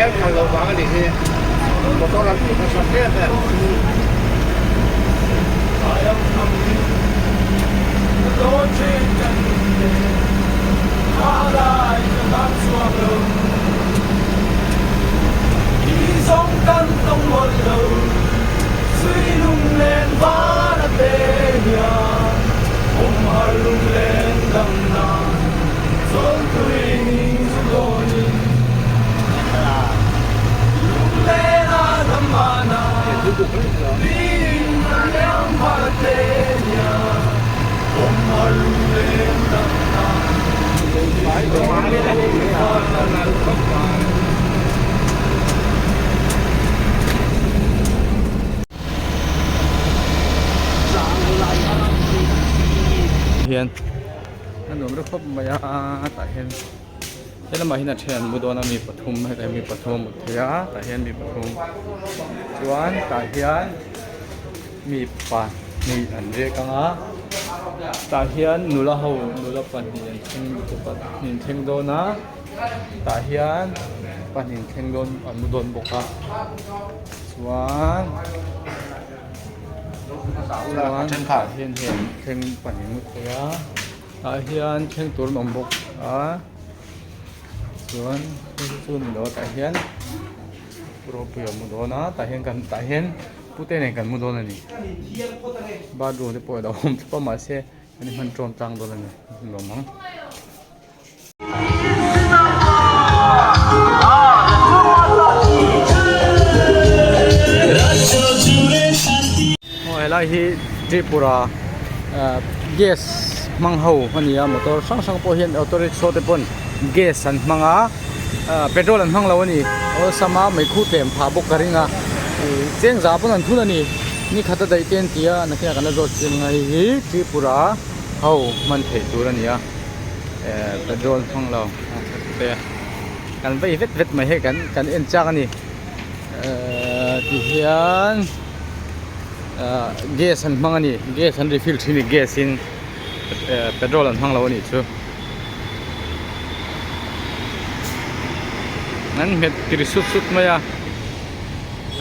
An phal loh vang a nih hi. Motor an tih hmasa em em. Hian a nuam reuh khawp mai a tah hian he lamah hian a then an mu dawn a mi pathum hetah hian mi pathum a mut theih a tah hian mi pathum chuan tah hian mi pahnih an riak ang a tah hian nula ho nula pahnih an thleng pahnih an thleng dawn a tah hian pahnih an thleng dawn an mu dawn bawk a chuan chuan tah hian hei an thleng pahnih an mu thei a tah hian thleng tur an awm bawk a chuan hei chu ni lo a tah hian ropui a mu dawn a tah hian kan tah hian pute nen kan mu dawn a ni bathroom te pawh a lo awm thlap a mahse an inhman tawn tlang dawn a ni nuam ang. Aw helai hi Tripura gas hmang ho a ni a motor hrang hrang pawh hian auto rickshaw te pawn gas an hmang a petrol an hmang lo a ni awlsam a meikhu tlem phah bawk ka ring a ih cheng zah pawn an thun a ni ni khat a daih te an ti a nakinah kan la zawt chiang ang a hei hi Tripura ho hman theih tur a ni a eh petrol hmang lo te kan vei vet vet mai hei kan kan en chak a ni ehh ti hian ah gas an hmang a ni gas an refill thin a ni gas in eh petrol an hmang lo a nih chu. An nghet tir sut sut mai a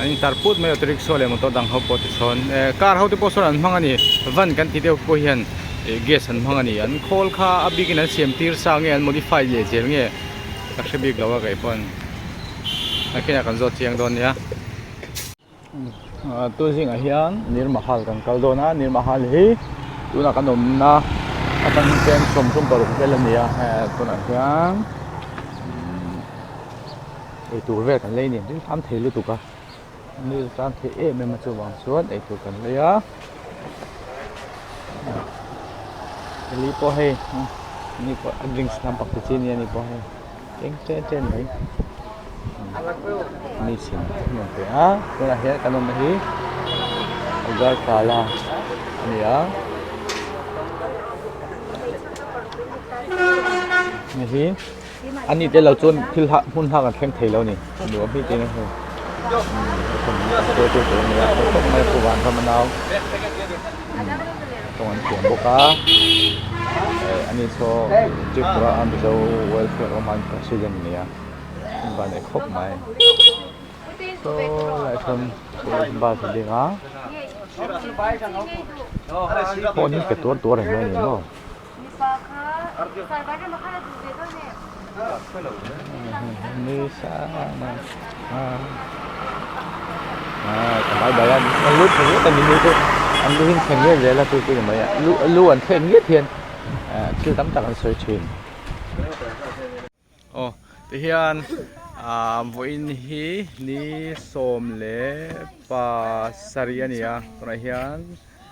an intar put mai a auto rickshaw leh motor dang ho pawh ti sawn eh car ho te pawh sawn an hmang a ni van kan tih deuh pawh hian ih gas an hmang a ni an khawl kha a bikin an siam tir sa nge an modify leh zel nge ka hre bik lo a kei pawn nakinah kan zawt chiang dawn nia. Tu zingah hian Nirmahal kan kal dawn a Nirmahal hi tunah kan awmna atang hian 36 vel a ni a tunah hian eitur vel kan lei a ni thil tam thei lutuk a thil tam thei em em a chuvang chuan eitur kan lei a li pawh hei ni pawh a drinks lampang te chi ania ni pawh hei. Eng chen chen mai mi chhim nuam pe a tunah hian kan awmna hi Agartala a ni a hei hi a ni tel lo chuan thil hah hmun hak an thleng thei lo a ni nuam hi tiin a hei khawp mai a van ram a nau tawng an thiam bawk a eh ani saw Tripura a Mizo welfare awm a an president a ni a an vanneih khawp mai saw lai sawn bus a ding a phone hi pe tuar tuar reng mai a ni maw. An lu hi an thleng ngiat zel a chu chu ni mai a lu lu an thleng ngiat hian thil tam tak an sawi thin. Aw tihian ah vawiin hi ni 17 a ni a tunah hian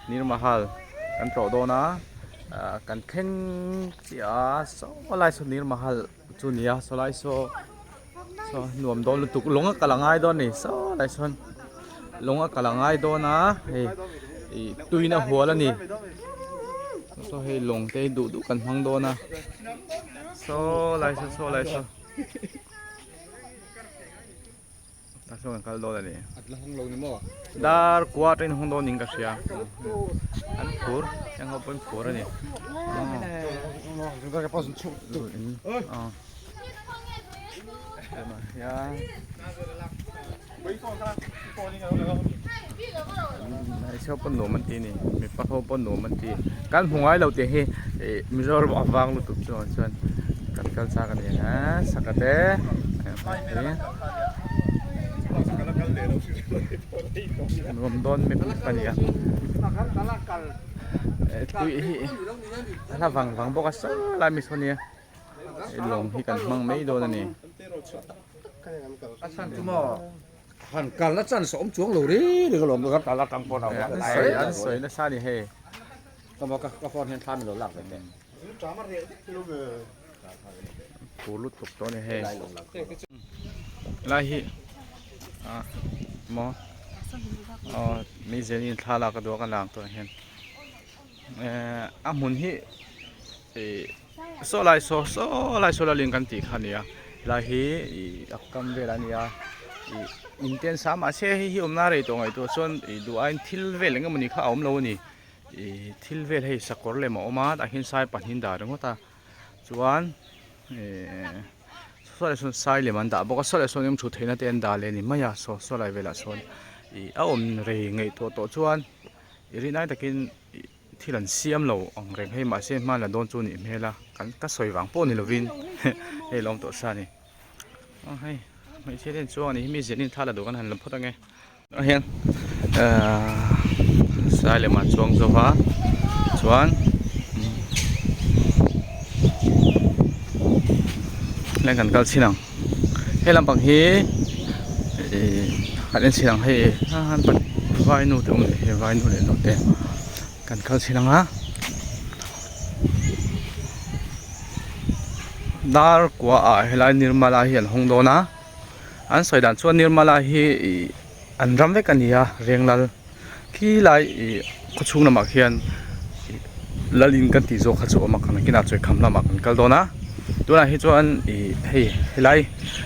Nirmahal kan tlawh dawn a ah kan thleng chiah a saw lai saw Nirmahal chu a ni a saw lai saw saw nuam dawn lutuk lawng a kal a ngai dawn a ni saw lai sawn lawng a kal a ngai dawn a hei ih tuiin a hual a ni saw hei lawng te hi duh duh kan hmang dawn a saw lai saw saw lai saw. Tah chuan kan kal dawn a ni. Dar kua atangin hawng dawn niin ka hria. An phur, heng ho pawhin phur a ni. Hian hmeichhe ho pawn nuam an ti a ni mipa ho pawn nuam an ti kan hmu ngai lo tih hi ih Mizoram a vang lutuk chuan chuan kan kal chak a ni a saka te nuam dawn mep mep a ni a tui hi a hla vang vang bawk a saw lai mi saw nia. Lawng hi kan hmang mai dawn a ni. Han kal na chance awm chuang lo ri ri ka lawm ka kal atang pawh an sawi an sawi nasa a ni hei. Ka ka ka phone hian thla min lo lak ve teh. Phur lutuk tawh a ni hei. Lai hi a maw aw meizel in thla lak a duh a kan lang tawh hian ehh a hmun hi ih. Saw lai saw saw lai saw lalin kan tih kha a ni a helai hi ih a kam vel a ni a ih in te an sa mahse hei hi awmna rei tawh ngaihtuah chuan ih duh aiin thil vel eng emawni kha a awm lo a ni ih thil vel hei sakawr lem a awm a tah hian sai pahnih an dah ringawt a chuan ih saw lai sawn sai lem an dah bawk a saw lai sawn eng thu theihna te an dah leh a ni mai a saw saw lai velah sawn ih a awm rei ngaihtuah tawh chuan i rinai takin ih. Thil an siam lo ang reng hei mahse hma la dawn chu a nih hmel a kan ka sawi vang pawh ni lovin hei lo awm tawh sa a ni aw hei hmeichhia te an chuang a ni hi mi ziah in thla la duh kan han la phawt ange ah hian ahh sai lem ah chuang zo va chuan tlem kan kal chhin ang he lampang hi ihh kan en chhin ang hei vainu te awm leh hei vainu leh nu te kan kal chhin ang a dar kua ah helai nirmala hi an hawng dawn a an sawi dan chuan nirmala hi ih an ram vek a ni a renglal khilai ih khaw chhung lamah khian lal in kan tih zawk kha chu a awm a kan kinah chawi kham lamah kan kal dawn a tunah hi chuan ih hei helai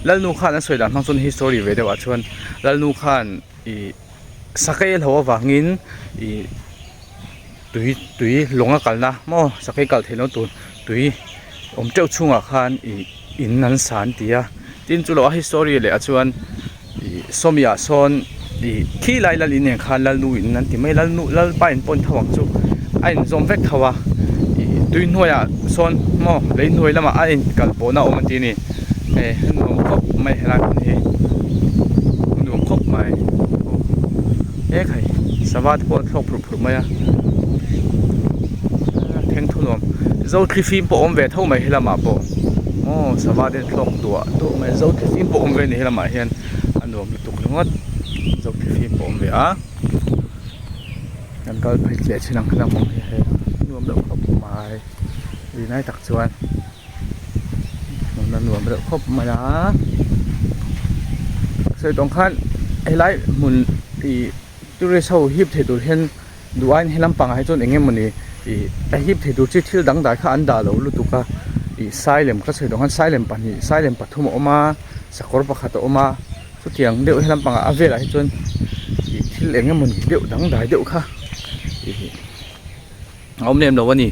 lalnu khan an sawi dan hmang chuan history ve deuh ah chuan lalnu khan ih sakei a hlauh avangin ih tui tui lawng a kalna maw sakei kal theih loh tur tui awm teuh chhungah khan ih in an sa an ti a tin chu loh a history leh ah chuan ih sawmi ah sawn ih khi lai lal in nen khan lalnu in an ti mai lalnu lalpa in pawh an tho ang chu a inzawm vek tho a ih tui hnuaiah sawn maw lei hnuai lamah a inkal pawhna a awm an ti a ni hei a nuam khawp mai helai hmun hi a nuam khawp mai aw he khai sava te pawh an thlawk phurh phurh mai a thleng thu nuam zo thlifim pawh a awm ve tho mai helamah pawh aw sava te an thlawk duah duah mai zo thlifim pawh a awm ve a ni helamah hian a nuam lutuk ringawt zo thlifim pawh a awm ve a kan kal phei chiah chin ang helam awm hi hei nuam deuh khawp mai rinai tak chuan hmun a nuam reuh khawp mai a sawi tawng khan helai hmun ih tourist ho hip thei tur hian duh aiin he lampangah hi chuan eng emawni ih a hip thei tur chi thil dangdai kha an dah lo lutuk a ih sai lem ka sawi tawng khan sai lem pahnih sai lem pathum a awm a sakawr pakhat a awm a chutiang deuh he lampangah a velah hi chuan ih thil eng emawni deuh dangdai deuh kha ih a awm lem lo a ni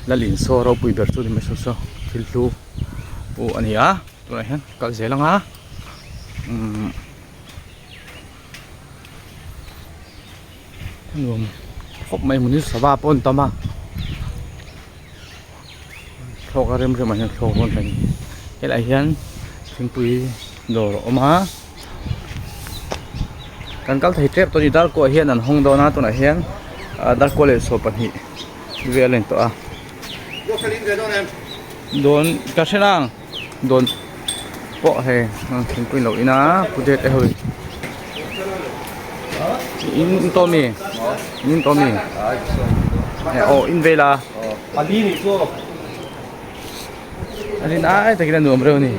lalin saw ropui ber chu ni mai saw saw thil hlu pawh a ni a tunah hian kal zel ang a umm nuam khawp mai hmun hi sava pawh an tam a thlawk a rem rem ah hian thlawk rawn hleng helaiah hian thingpui dawr a awm a kan kal thei tep tawh a ni darkuah hian an hawng dawn a tunah hian ah darkua leh 12 vel a ni tawh a dawn ka hre nang dawn pawh hei thingpui lo in a pu det e hawi in in tawh mi in tawh mi aw in vel a a rin ai takin a nuam reuh a ni.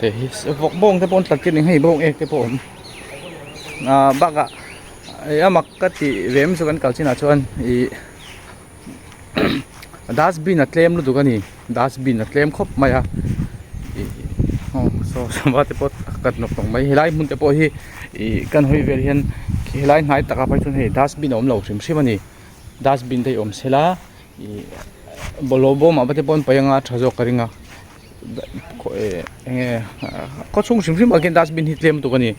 Te hi vawk bawng te pawh an tlat tir ni hei bawng ek te pawh a awm ah bakah ih a mak ka tih ve em chu kan kal chinah chuan ih dustbin a tlem lutuk a ni dustbin a tlem khawp mai a ih aw saw sava te pawh a kat nawk nawk mai helai hmun te pawh hi ih kan hawi vel hian helai hnai takah phei chuan hei dustbin a awm lo hrim hrim a ni dustbin te hi awm sela ih. Bawlhhlawh bawm ah te pawh an paih anga tha zawk ka ring a eng nge khaw chhung hrim hrim ah khian dustbin hi tlem tuk a ni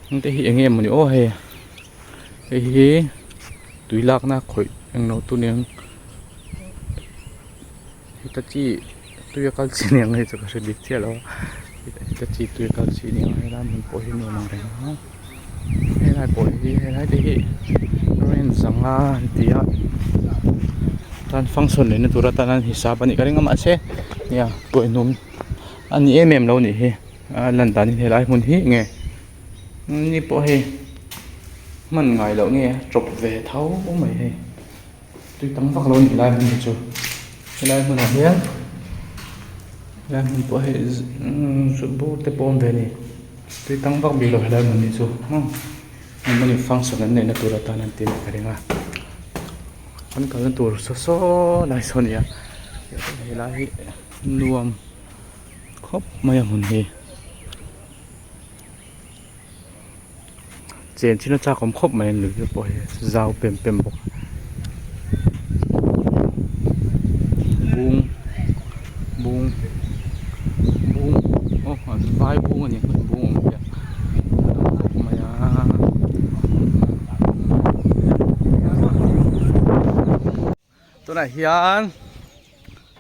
heng te hi eng nge mawni aw hei hei hi tui lakna khawih englo tur aniang heta chi tui a kal chi aniang hei chu ka hre bik chiah lo a heta chi tui a kal chi aniang helai hmun pawh hi nuam ang reng a helai pawh hi helai te hi rent zanga an ti a chuan function neihna tur atan an hisap anih ka ring a mahse nia tuaihnum a ni em em lo anih hi a lan danin helai hmun hi nge ni pawh hei hman ngai loh nge tawp ve tho mai hei. Tui tam vak lo a ni helai hmun hi chu helai hmunah hian helai hmun pawh hei bur te pawh a awm ve a ni tui tam vak bik lo helai hmun hi chu maw engmawni function an neihna tur atan an ti anih ka ring a an kalna tur saw saw lai saw a ni a helai hi nuam khawp mai a hmun hi. Chen chin a chak awm khawp mai a ni te pawh hi zau pem pem bawk bung bung bung aw vai bung a ni ang bung awm hi a khawp mai a. Tunah hian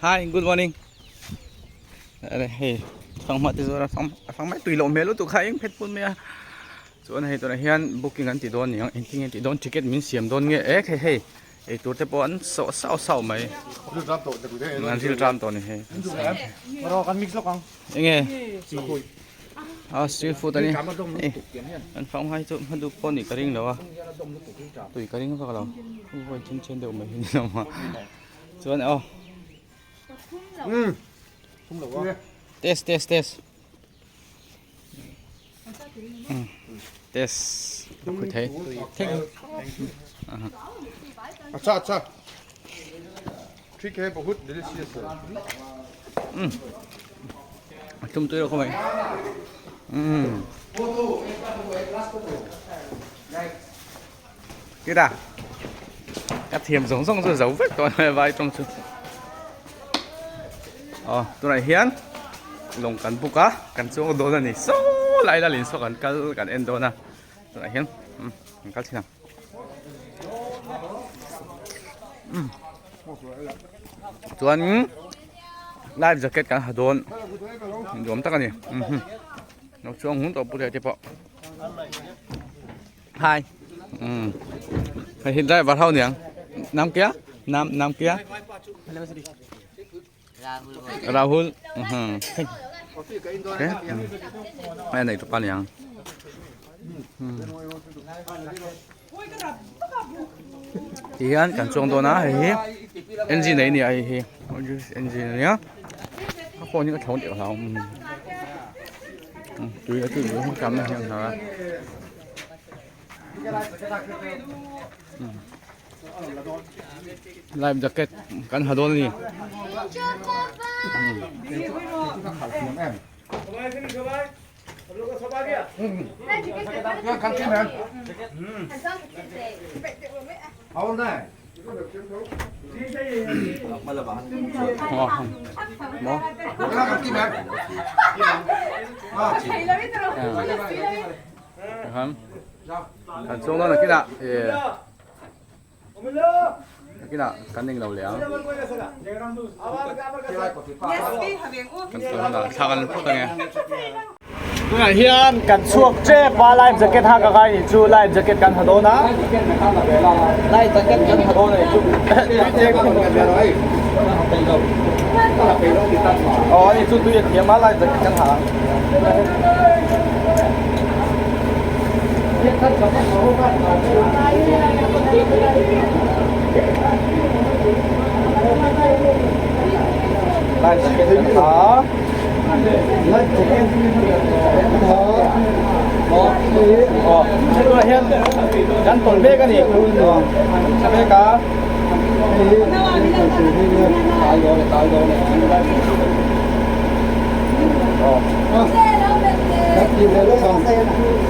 hi good morning hei fanghma te zawr a fanghma tui loh hmel lutuk kha eng phet phut mai a chuan hei tunah hian booking an ti dawn ni ang engtin nge tih dawn ticket min siam dawn nge ek hei hei eitur te pawh an sawh sauh sauh mai an ril ṭam tawh a ni hei enge a street food a ni an fanghma hi chu hma duh pawh nih ka ring lo a. Tui ka ring vak lo vawi then then deuh mai hi ni lo ma chuan aw test test test test a khui thei acha acha ठीक है बहुत delicious है a tlum tui lo khaw mai umm Kita ka thiam zawng zawng chu zo vek tawh a vai tawng chu aw tunah hian lawng kan book a kan chuang dawn a ni saw lai lalin saw kan kal kan en dawn a tunah hian umm kan kal thin ang umm chuan life jacket kan ha dawn nuam tak a ni umm lo chuang hun tawh pute te pawh. Hi. Hei hi driver ho niang. Nam kia? Nam nam kia? Rahul. Okay. Ai nei tu pa niang. Ti hian kan chuang dawn a hei hi engine nei nia hei hi engine ania a phone hi ka thlawng tih ka hlau tui a tui hi tam na hian a life jacket kan ha dawn a ni. Kan chuang dawn a kinah kinah kan eng lo leh ang kan chuan hunah thla kan phawt ange. Tunah hian kan chhuak tep a life jacket hak a ngai nih chu life jacket kan ha dawn a life jacket kan ha dawn a nih chu aw ani chu tui a thiam a life jacket kan ha ang. Life jacket kan ha. Tunah hian kan tawn mek a ni tha mek a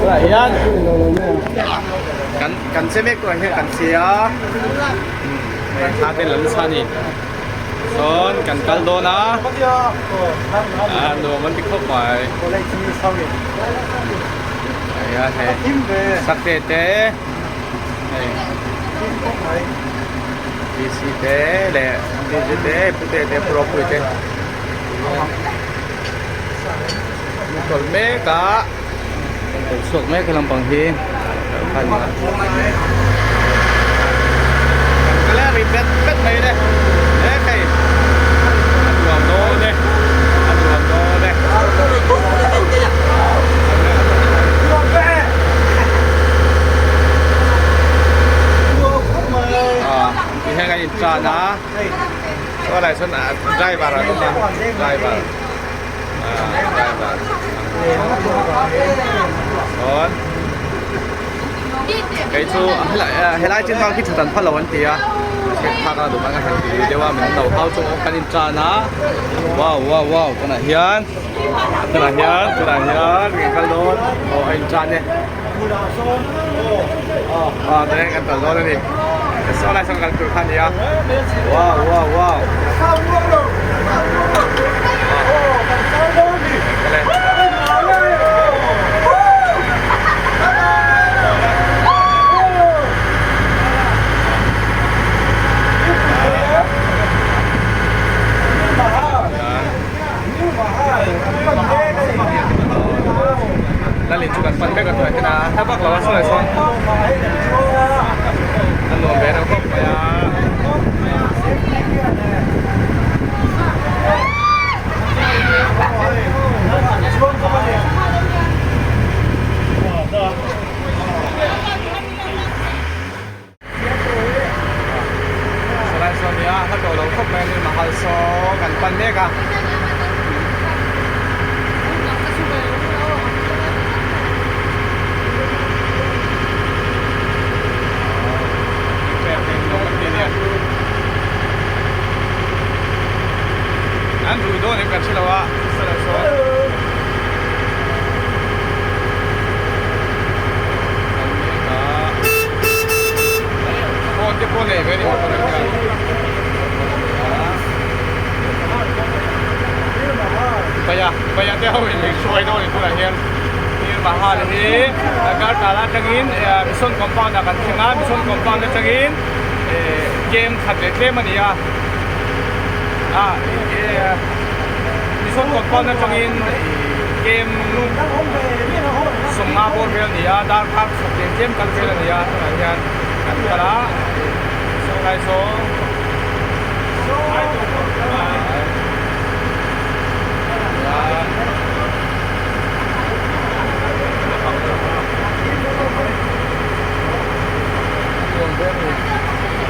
tunah hian kan kan che mek tunah hian kan che a thla te la nasa a ni. Sawn kan kal dawn a, a nuam an ti khawp mai. Hei a hei sakte te hei DC te leh DJ te pute te pu ropui te an tawlh mek a an tawlh chhuak mek a lampang hi kan kal a ri bet bet mai le he hei a nuam dawn e a nuam dawn e. Ti hian kan in tan a chuan ah chuan driver an awm a driver driver chuan kei chu helai chin bang khi that an phal lo an ti a phak a duh kan han ti deuh a min lo hau chung kan in tan a wow wow wow tunah hian tunah hian tunah hian kan kal dawn aw a in tan e. Aw tunah hian kan kal dawn a ni saw lai sawn kal tur kha a ni a wow wow wow Lalin chu kan pan vek a tunah hian a hla vak lo a saw leh sawn a nuam ve reuh khawp mai a. Salai saw nia hla tawh lo khawp mai a ni mahal saw kan pan mek a. An rui dawn em kan hre lo a salai saw. Kan mek a. Phone te pawh nei ve a ni motor ah hian. Baya baya te ho in min hruai dawn a ni tunah hian Nir Mahal hi Agartala atangin Mission compound ah kan thleng a Mission compound atangin game khat leh tlem a ni a ah Mission compound atangin game sawmnga bawr vel a ni a darkar khat leh tlem kal vel a ni a tunah hian kan kal a saw lai saw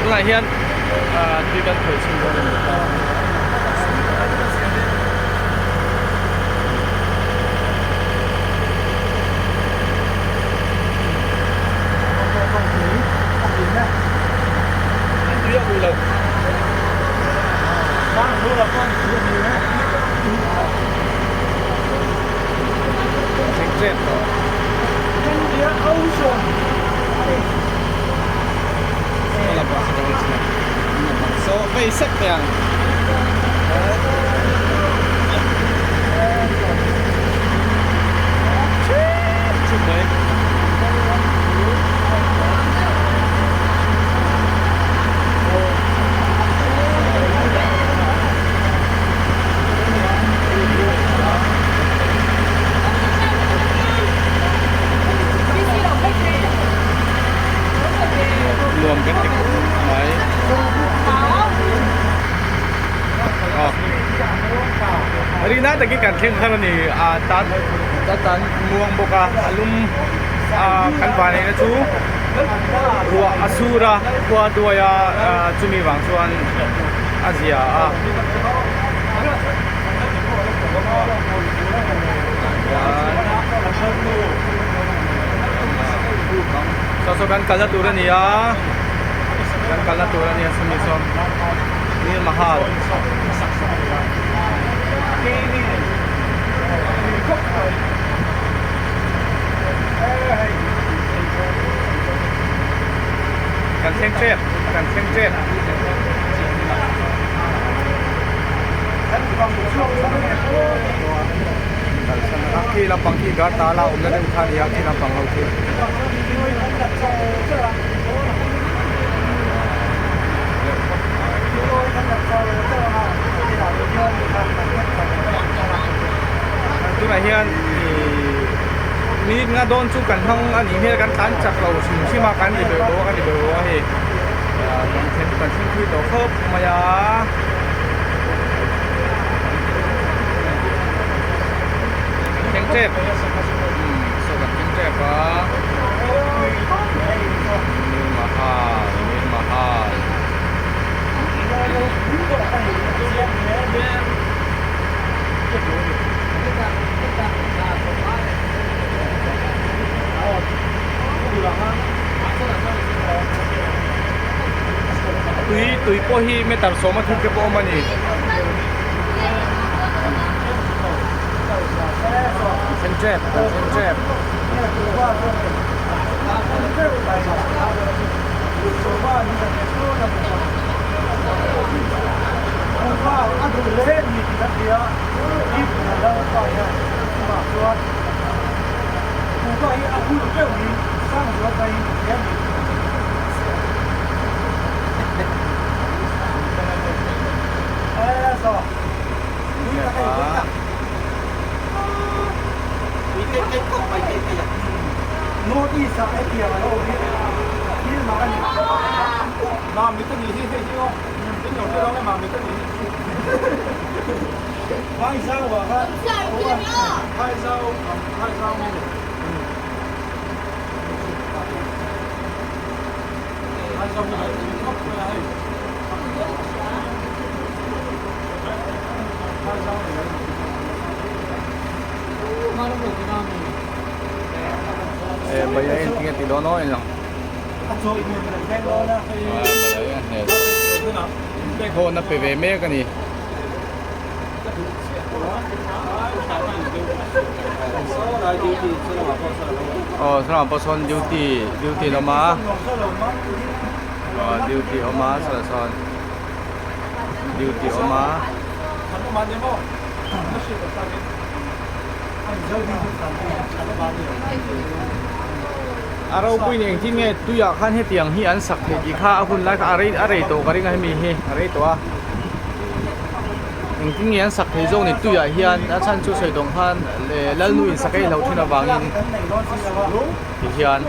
tunah hian tui kan khawih chhin dawn a ni. So vei sek mai ang. Nuam kan ti khawp mai. Rina takin kan thleng thar a ni a tan tan muang bawk a a lum a kan vanneihna chu ruah a sur a khua duai a chumi vang chuan a zia a. Saw saw kan kalna tur a ni a kan kalna tur a ni a sawmi saw Nil Mahal. Kan thleng tep kan thleng tep. Kalsan a khi lampang khi Gartala awmna deuh kha a ni a khi lampang ho khi. Tunah hian ihh minute nga dawn chu kan hmang a nih hmel kan tlan chak lo hrim hrim a kan ri beuh beuh a kan ri beuh beuh a hei ah kan thlen kan thleng thui tawh khawp mai a. Kan thleng tep umm saw kan thleng tep a Mir Mahal Mir Mahal. Tui tui pawh hi meter sawma thuk te pawh a awm a ni. Kan thleng tep kan thleng tep. Hawn a pe ve mek a ni. Aw saw lamah pawh sawn duty duty an awm a aw duty a awm a sawtah sawn duty a awm a. A ropui nen engtin nge tuiah khan hetiang hi an sak theih tih kha a hun lai kha a rei a rei tawh ka ring a hemi hi a rei tawh a engtin nge an sak theih zawk ni tuiah hian a chhan chu sawi tawng khan leh lalnu in sak a ilo thin avangin ti hian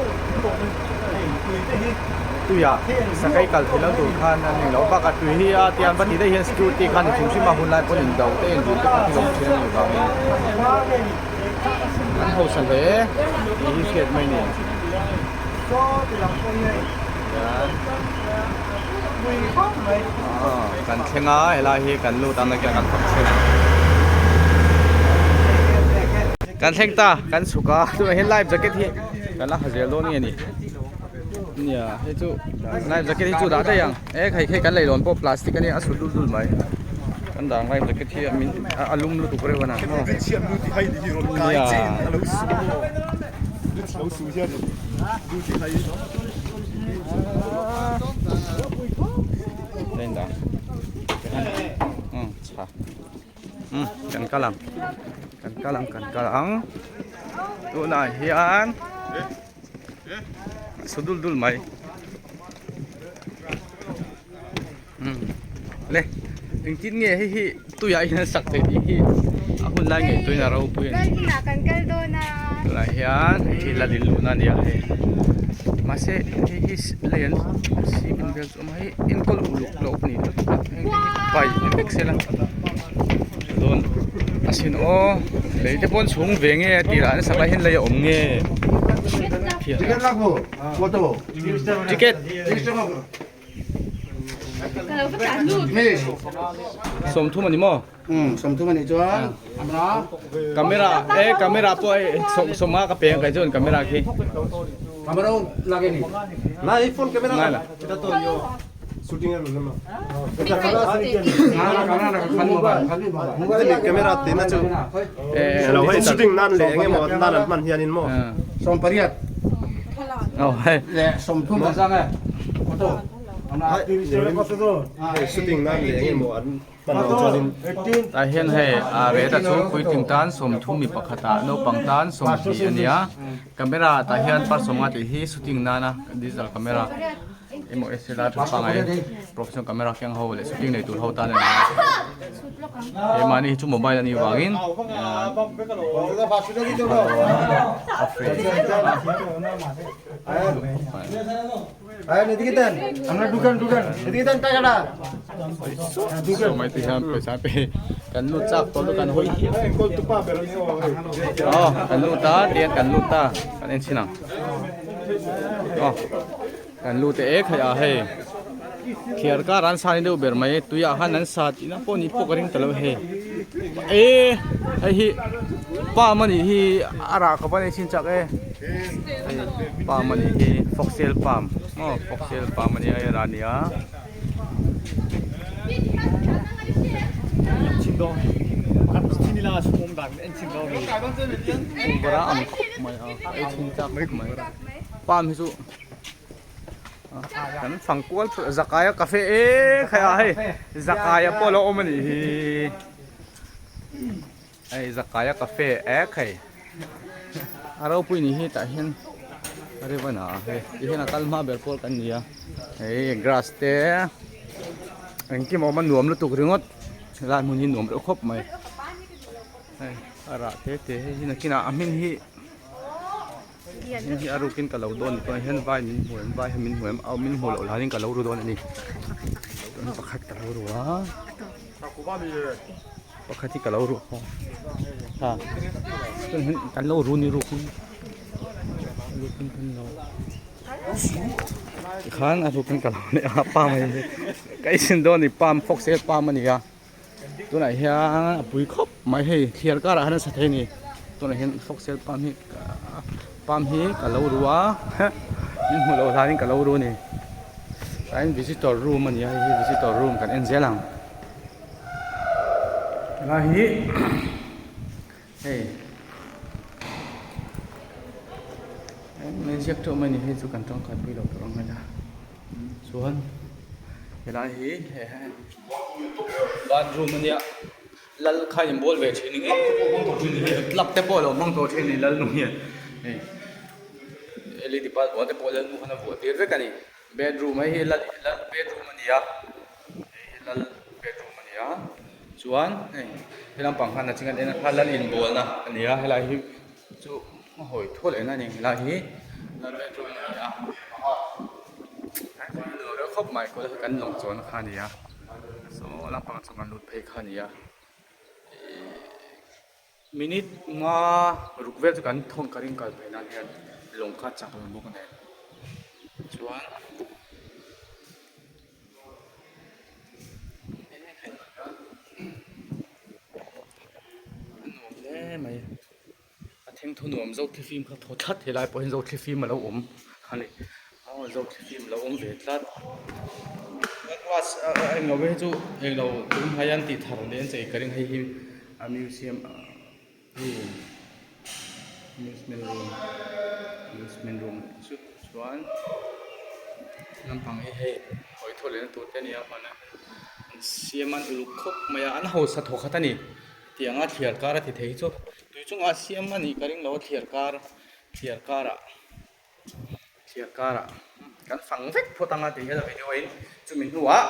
tuiah sakei kal theih loh tur khan an eng lo bakah tui hi a tiang va ti daih hian security khan hrim hrim a hun lai pawn in do te in duh te kha thil awm thin a nih vangin an hausa hle tih hi hriat mai a ni. Kan thleng a helai hi kan lut ang nakin kan fak thleng kan thleng ta kan chhuk a tunah hian life jacket hi kan la ha zel dawn nge ni nia hei chu life jacket hi chu dah daih ang e hei khi kan leilawn pawh plastic ania a sut dul dul mai kan dah ang life jacket hi a min a lum lutuk reuh a na nia. Kan kal ang kan kal ang kan kal ang tunah hian a su dul dul mai le engtin nge hei hi tuiah hian sak theih tih hi a hun lai ngei tuiin a ropui a ni tunah hian hei hi la din luhna a ni a hei mahse hei hi lei an cement vel chu a awm a hei enkawl uluk loh a ni heng te hi paih vek sela dawn asin aw lei te pawh an chhung ve nge a tirah an sak lai hian lei a awm nge ticket. Sawmthum a ni maw? Um, sawmthum a nih chuan camera e camera pawh hei sawm sawmnga ka peng kai chuan camera khi camera lak e ni na i phone camera ngai la camera te na chu e lo hei shooting nan le enge maw nan an hman hian in maw 18 oh hei le 30 a zang e photo. Hei shooting nan leh eng emaw an hman loh chuanin. Tah hian hei a rate a chu puitling tan sawmthum mi pakhatah naupang tan sawmhnih a ni a camera tah hian par sawmnga tih hi shooting nana digital camera emaw SLR tha pangai professional camera keng ho leh shooting nei tur ho tan a ni a keimahni hi chu mobile a nih vangin a free a mai te hian pawisa pe kan lut chak tawh lutuk kan hawi hial aw kan lut a tihian kan lut ta kan en chhin ang aw kan lut e khai a hei thiar kar an sa ni deuh ber mai tuiah khan an sa tihna pawh ni pawh ka ring ta lo hei e hei hi palm a nih hi a rah ka va nei chhin chak e hei palm a nih hi foxtail palm maw foxtail palm a nia hei a rah a ni a. Kungvara ang khawp mai a ei chhin chak khawp mai palm hi chu kan fang kual thut zakaia cafe e khai a hei zakaia pawh a lo awm a nih hi hei zakaia cafe e khai a ropui ni hi tah hian a ribbon ah hei ti hian a kal hma ber pawl kan ni a hei grass te engkim a awm a nuam lutuk ringawt helai hmun hi nuam reuh khawp mai hei a rah te te hei hi nakinah a hming hi. Heng hi a rukin ka lo dawn ni chuan hian vai min hmu em vai hi min hmu em au min hmu loh hlanin ka lo ru dawn a ni chuan pakhat ka lo ru a pakhat hi ka lo ru a chuan hian kan lo ru ni rukin rukin kan lo tikhan a rukin ka lo nei a palm hei ka isin dawn a ni palm foxtail palm a ni a. Tunah hian a pui khawp mai hei thliar karah hian a sa thei a ni tunah hian foxtail palm hi palm hi ka lo ru a min hmuh loh hlanin ka lo ru a ni tlaiin visitor room a ni a hei hi visitor room kan en zel ang helai hi hei engmah ziak teuh mai a ni hei chu kan tangkai pui lo tur ang mai a chuan helai hi bathroom a nia lal kha in bawl ve thin ngei plug te pawh a lo hmang tawh thin a ni lal nu hian hei led bulb vuah te pawh lal nu khan a vuah tir vek a ni bedroom hei hi lal lal bedroom a ni a hei hi lal bedroom a ni a chuan hei he lampang khan a ching a en a kha lal inbualna a ni a helai hi chu a hawi thual en a ni helai hi lal bedroom a ni a. Nuam reuh khawp mai kawt kan lawng chuan kha a ni a saw lampang chu kan lut phei kha a ni a ihh minute nga ruk vel chu kan thawng ka ring kal phei nan hian lawng kha chak lo bawk nen chuan a nuam hle mai. A thengthaw nuam Zothlifim kha thaw tlat helai pawh hian Zothlifim a lo awm a ni aw Zothlifim a lo awm ve tlat glass englo hi chu englo tun hmai an tih thar leh an chei ka ring hei hi a museum room amusement room amusement room chu chuan lampang hi hei hawi thaw lehna tur te a ni a hman a an siam an uluk khawp mai a an hausa thaw khat a ni. Tianga thliar kar a ti thei hi chu tui chungah siam a nih ka ring lo a thliar kar thliar karah thliar karah kan fang vek phawt anga tih hian a video in chumi hnuah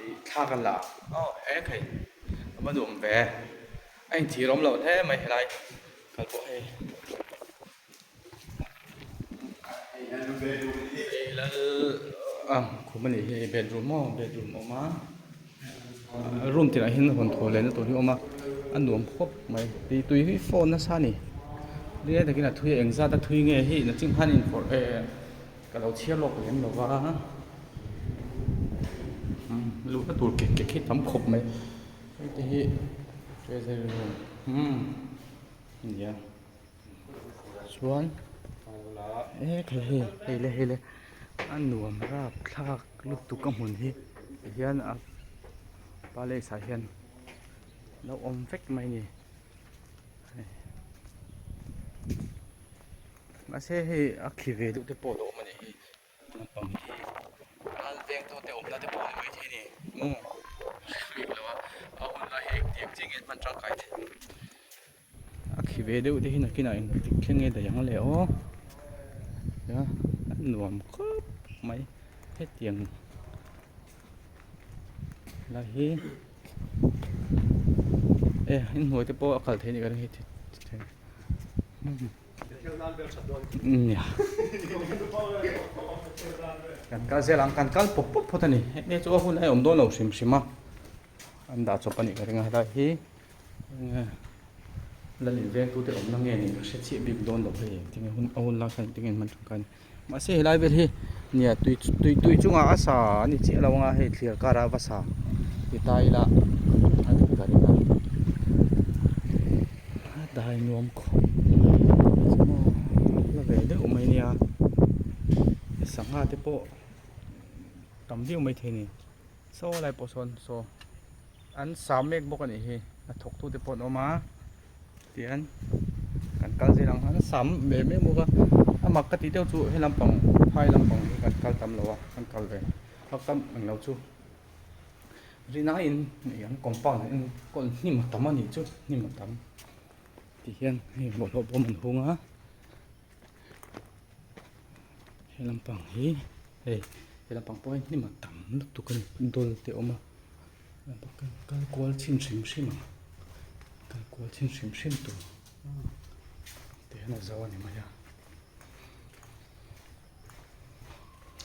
ih thla kan la aw eng thei a va nuam ve a inchhir awm loh hle mai helai kal pawh hei hei lal ah khum a nih hi hei bedroom maw bedroom a awm a room tinah hian hawn thaw lehna tur hi a awm a a nuam khawp mai tui tui hi phone nasa a ni nileng takin a thui a engzat a thui nge hi naching khan in eh ka lo chhiar lawk lem lo va luhna tur kek kek hi tam khawp mai hei te hi treasury room umm nia. Chuan e khai hei hei le hei le a nuam rap thlak lutuk a hmun hi tihian a palace ah hian lo awm vek mai a ni mahse hei a khi ve deuh te pawh a lo awm a nih hi. Naupang hi ral veng tawh te awmna. khi ve deuh te hi nakinah engtik thleng nge daih ang le aw a nuam khawp mai hetiang lai hi e inhnuai te pawh a kal theih a nih ka ring hei nia kan kal zel ang kan kal pawp pawp phawt a ni hei chu a hun a awm dawn lo hrim hrim a an dah chawp a nih ka ring a helai hi enge lal inveng tute awmna nge ni ka hre chiah bik dawn lo hei engtin hun a hun lai khan engtin nge an hman tangkai ni mahse helai vel hi nia tui tui tui chungah a sa a ni chiah lo anga hei thliar karah va sa ti ta ila a dik ka ring a a dai nuam khawp mai la ve deuh mai nia sangha te pawh tam viau maithei a ni. Saw lai pawh sawn saw an sa mek bawk a nih hi a thawk tu te pawh an awm a tihian kan kal zel ang an sa ve mek bawk a a mak ka tih deuh chu he lampang phai lampang hi kan kal tam lo a kan kal ve vak tam ang lo chu rina in an compound an enkawl hnim a tam a nih chu hnim a tam tihian hei bawlhhlawh bawm an hung a. He lampang hi hei he lampang pawh hi hnim a tam lutuk a ni dawl te a awm a kal kual chhin hrim hrim ang kal kual chhin hrim hrim tur ti hian a zo a ni mai a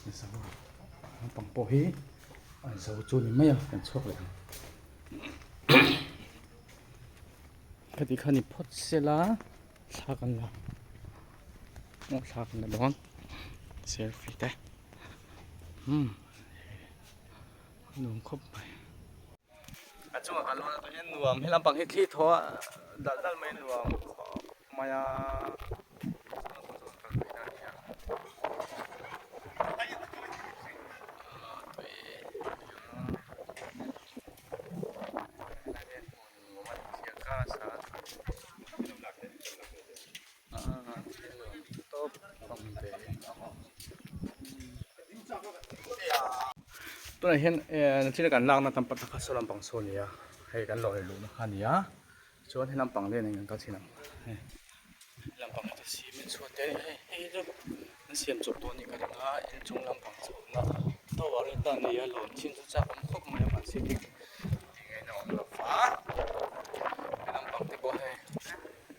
a zo a lampang pawh hi a zo chu a ni mai a kan chhuak leh ang khati kha ni phawt sela. Thla kan la aw thla kan la dawn selfie te umm nuam khawp mai a chungah kan lawn atang hian nuam he lampang hi thli thaw a dal dal mai nuam khawp mai a. Tunah hian thil kan lakna tam pakhat kha saw lampang saw a ni a hei kan lawr luhna kha a ni a chuan he lampang nen hian kan kal chhin ang hei lampang hi chu cement chhuat te a ni hei hei hi chu an siam chawp tawh a nih ka ring a inchung lampang chhukna tower hi ta a ni a lawn chin chu chak awm khawp mai a mahse hei Eng a awm lo va he lampang te pawh hei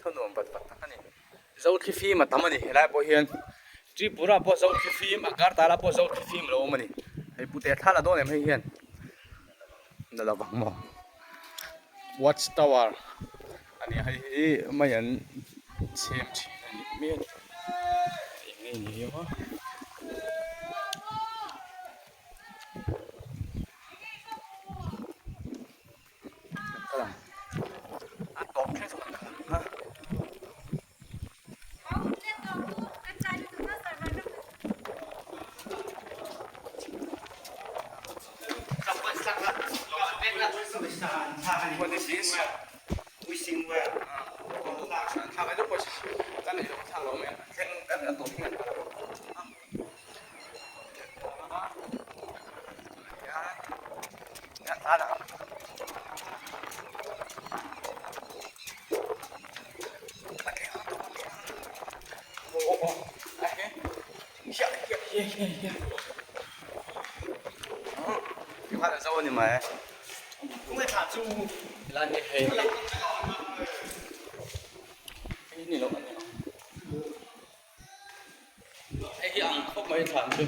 thaw nuam vat vat tak a ni Zothli fim a tam a ni helai pawh hian Tripura pawh Zothli fim Agartala pawh Zothli fim a lo awm a ni hei pute thla la dawn em hei hian la lo vang maw watch tower a ni a hei hi mai an chhem thin a nih hmel eng nge ni hi aw. What is this? Hei hi ang khawp mai thlan chu.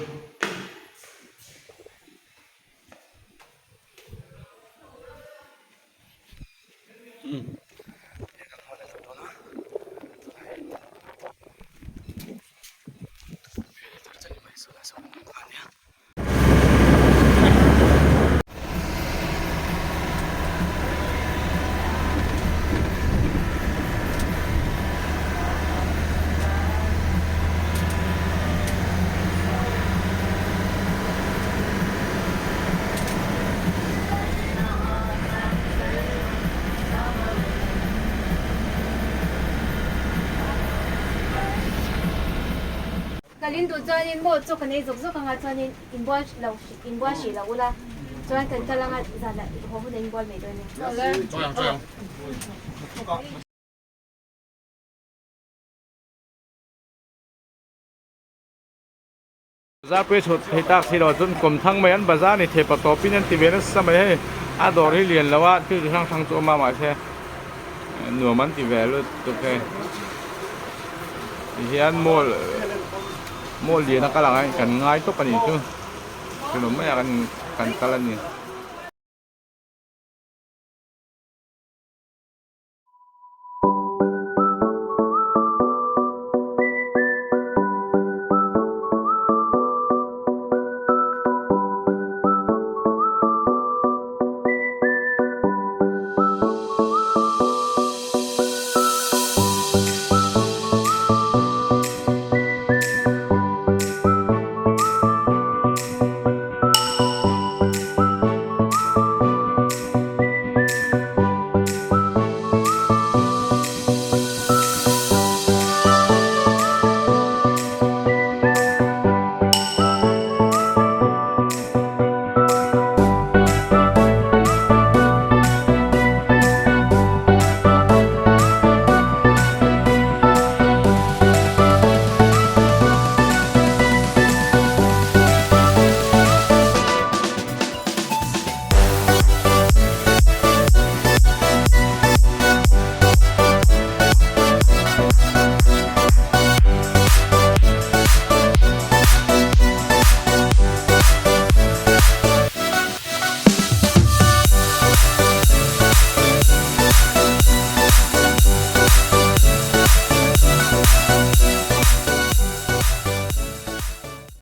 Kalin duh chuanin maw chaw kan ei zawk zawk anga chuanin inbual lo inbual hrih lo ula chuan kan kal anga zanah haw hunah inbual mai dawn nia. Bazar pawh hi chhut thei tak si lo chuan kawm thang mai an bazar ni thei pa tawpin an ti ve nasa mai hei a dawr hi lian lo a thil chi hrang hrang chu a awm a mahse nuam an ti ve lutuk hei tihian mall mall lian a kal ang a kan ngai tawp a nih chu thilawm mai ah kan kal a ni.